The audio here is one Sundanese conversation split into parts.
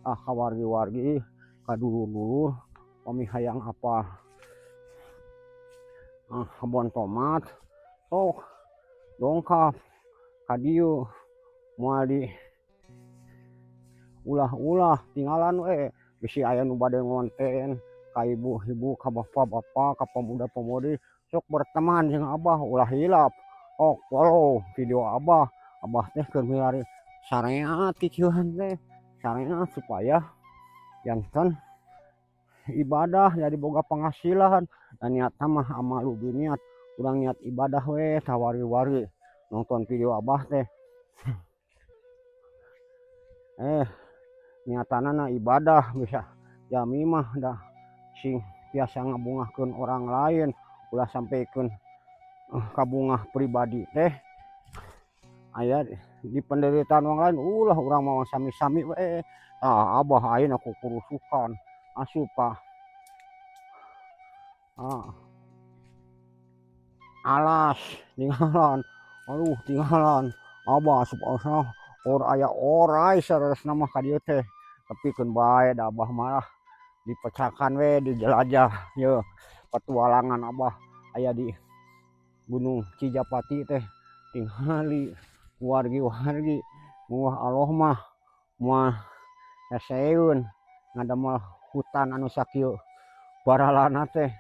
Ah, ka wargi-wargi, ka dulur-dulur, pami hayang apa, ah, kebon tomat sok dongkap ka dieu, moal di ulah-ulah tinggalan we. Bisi aya nu bade ngonten ka ibu-ibu, ka bapak-bapak, ka pemuda-pemudi, sok berteman jeung Abah. Ulah hilap ok follow video Abah. Abah teh keur milari syariat kikieuan teh, syariat supaya janten ibadah, jadi boga penghasilan. Dan niatna mah amalu biniat, urang niat ibadah we. Tah, wargi-wargi nonton video Abah teh, eh, niatanana ibadah, bisa jami mah dah sing tiasa ngabungahkeun orang lain. Ulah sampaikan kabungah pribadi teh aya di penderitaan orang lain, ulah. Urang mau sami-sami we. Ah, Abah ayeuna kukurusukan asup ka, ah, alas. Tinggalan, aduh, tinggalan Abah asup asa or aya orai saleresna mah ka dieu teh, tapi keun bae da Abah malah dipecakan we dijelajah. Ye petualangan Abah aya di Gunung Cijapati teh, tingali wargi-wargi, muah Allah mah moal heseeun ngadamel hutan anu sakieu baralana teh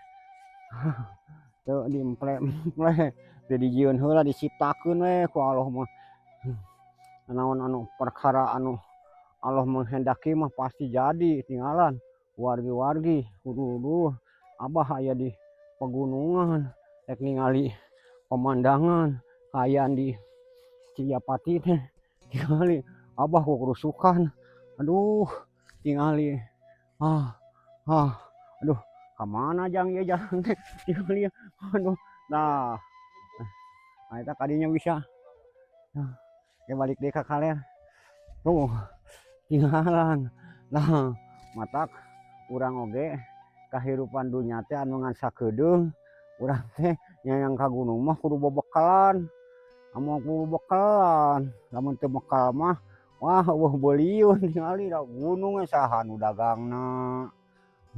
teu diemple-emple, teu dijieun heula, diciptakeun we ku Allah mah. Naon anu perkara anu Allah menghendaki mah pasti jadi. Tinggalan wargi-wargi, dulur, Abah aya di pegunungan rek ningali pemandangan kaayaan di Cijapati teh. Tingali Abah kukurusukan, aduh, tingali, ah ah, aduh, kamana jang ieu jalan teh? Tingali, aduh. Nah, nah, eta kadinya bisa. Nah, ya balik deui ka kaler tuh, tinggalan. Nah, matak urang oge kahirupan dunya teh anu ngan sakedeung. Urang teh nyayang ka gunung mah kudu bebekalan, amun kudu bekalan. Lamun teu bekal mah, wah, euweuh beuliun. Tingali da gunung we, saha nu dagangna?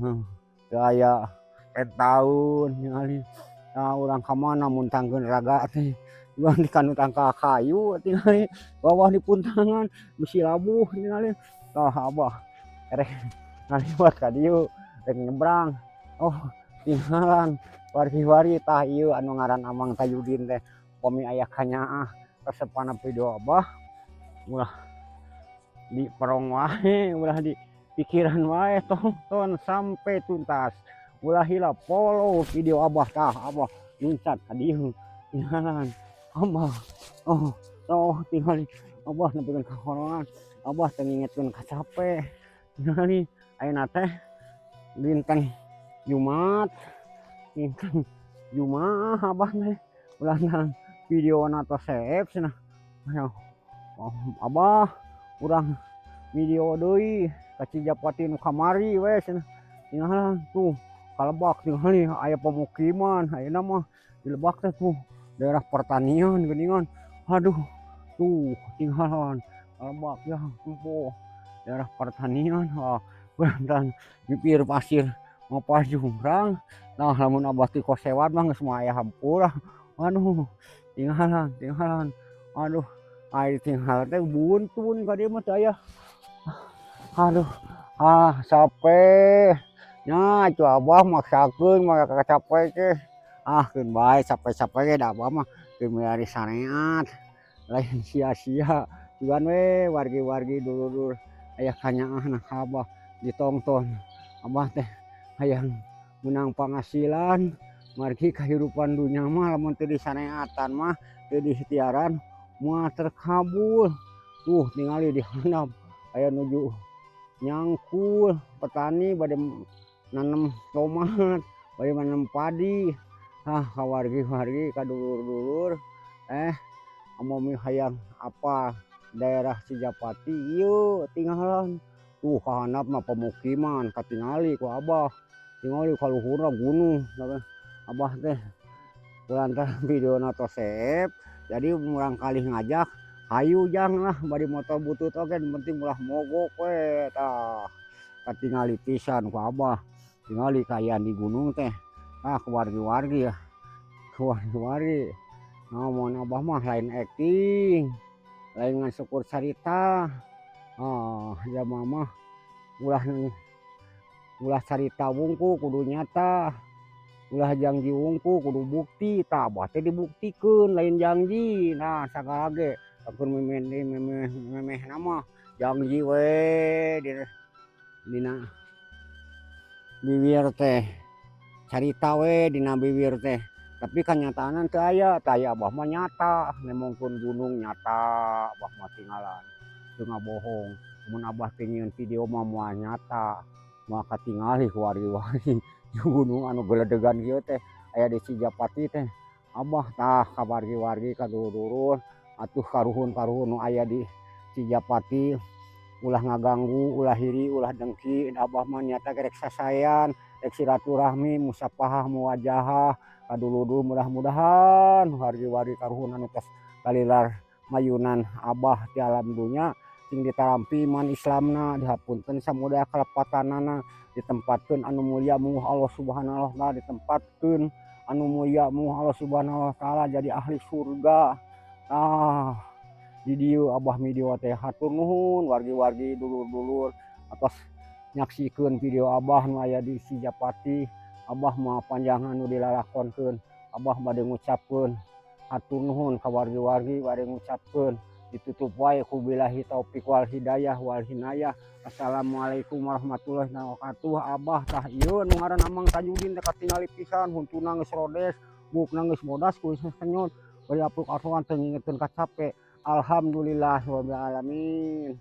Heuh, teu aya pentaun. Tingali, nah, urang ka mana muntangkeun raga teh? Urang di kanu tangkal kayu, tingali bawah di puntangan bisi labuh. Tingali, tah, Abah erek ngaliwat ka dieu, rek nyebrang. Oh, tinggalan wargi-wargi. Tah, ieu anu ngaran Amang Tajudin teh. Upami aya kanyaah resepana video Abah, ulah di perong wae, ulah di pikiran wae, tonton sampai tuntas. Ulah hilap follow video Abah. Tah, Abah nuncat ka dieu, tinggalan Abah. Oh oh, tingali Abah nepikeun ka horongan. Abah teh ngingetkeun ka cape. Tingali, ayeuna teh dinten Jumat, dinten Jumaah. Abah teh ulah videona tos seep cenah. Oh, Abah, urang video deui ka Cijapati nu kamari we cenah. Tinggalan tuh ka lebak, tingali aya pemukiman. Ayeuna mah di lebak teh tuh daerah pertanian geuningan. Aduh, tuh tinggalan lebak ya, tempo daerah pertanian. Wah, berantan bibir pasir mapah jurang. Nah, lamun Abah ti kosewad mah geus moal aya hampura. Aduh, tinggalan, tinggalan, aduh, ai tinggal teh buntun ka dieu mah teu aya. Aduh, ah, capek nya atuh. Abah maksakeun mah kacape teh. Ah, keun bae capek-capek ge, da Abah mah keur milari sareat, lain sia-sia. Sugan we wargi-wargi, dulur-dulur aya kanyaahna ka Abah ditongton. Abah teh hayang menang penghasilan, margi kahirupan dunya mah lamun teu disareatan mah, teu diikhtiaran, moal terkabul. Tuh, tingali di handap aya nuju nyangkul, petani bade nanem tomat, bade nanem padi. Ah, ka wargi-wargi, ka dulur-dulur, eh, upami hayang apa daerah Cijapati ieu, tinggalan tuh ka handap mah pemukiman, katingali ku Abah. Tingali ka luhurna gunung. Abah teh kulantaran videona tos seep, jadi murangkalih ngajak, hayu jang lah, bari motor butut oge, nu penting ulah mogok we. Tah. Katingali pisan ku Abah, tingali kaayaan di gunung teh. Ah, ku wargi-wargi ya, ku wargi-wargi. Ngomong Abah mah lain akting, lain ngan syukur carita. Ah, jalma mah ulah ulah carita wungkul, kudu nyata. Ulah janji wungkul, kudu bukti. Tah, Abah teh dibuktikeun, lain janji. Nah, sagala ge akur memeh memeh memeh mah janji we dina bibir teh, carita we dina bibir teh, tapi kanyataanna teu aya. Tah, aya Abah mah nyata nembongkeun gunung, nyata Abah mah tinggalan, teu ngabohong. Mun Abah teh nyieun video mah moal nyata, moal katingali ku wargi-wargi gunung anu geledegan kieu teh aya di Cijapati teh. Abah tah ka wargi-wargi, ka dulur-dulur atuh, karuhun-karuhun nu aya di Cijapati, ulah ngaganggu, ulah hiri, ulah dengki. Abah mah nyata rek sasaean, rek silaturahmi, musafahah, muwajahah ka dulur-dulur. Mudah-mudahan wargi-wargi karuhun anu tos kalilar mayunan Abah di alam dunya sing ditarampi iman Islamna, dihapunten samudaya kalepatanana, ditempatkeun anu mulia munguh Allah Subhanahu wa Taala, ditempatkeun anu mulia munguh Allah Subhanahu wa Taala, jadi ahli surga. Ah, di dieu Abah video teh. Hatur nuhun wargi-wargi, dulur-dulur atos nyaksikeun video Abah nu aya di Cijapati. Abah moal panjang anu dilalakonkeun. Abah bade ngucapkeun hatur nuhun ka wargi-wargi, bade ngucapkeun ditutup wae ku billahi taufik wal hidayah wal hinayah. Assalamualaikum warahmatullahi wabarakatuh. Abah tah ieu nu ngaran Amang Tajudin teh katingali pisan huntuna geus rodes, buukna geus bodas, kumisna kenyot, bari apuk asuhan teh ngingetkeun ka cape. Alhamdulillah rabbil alamin.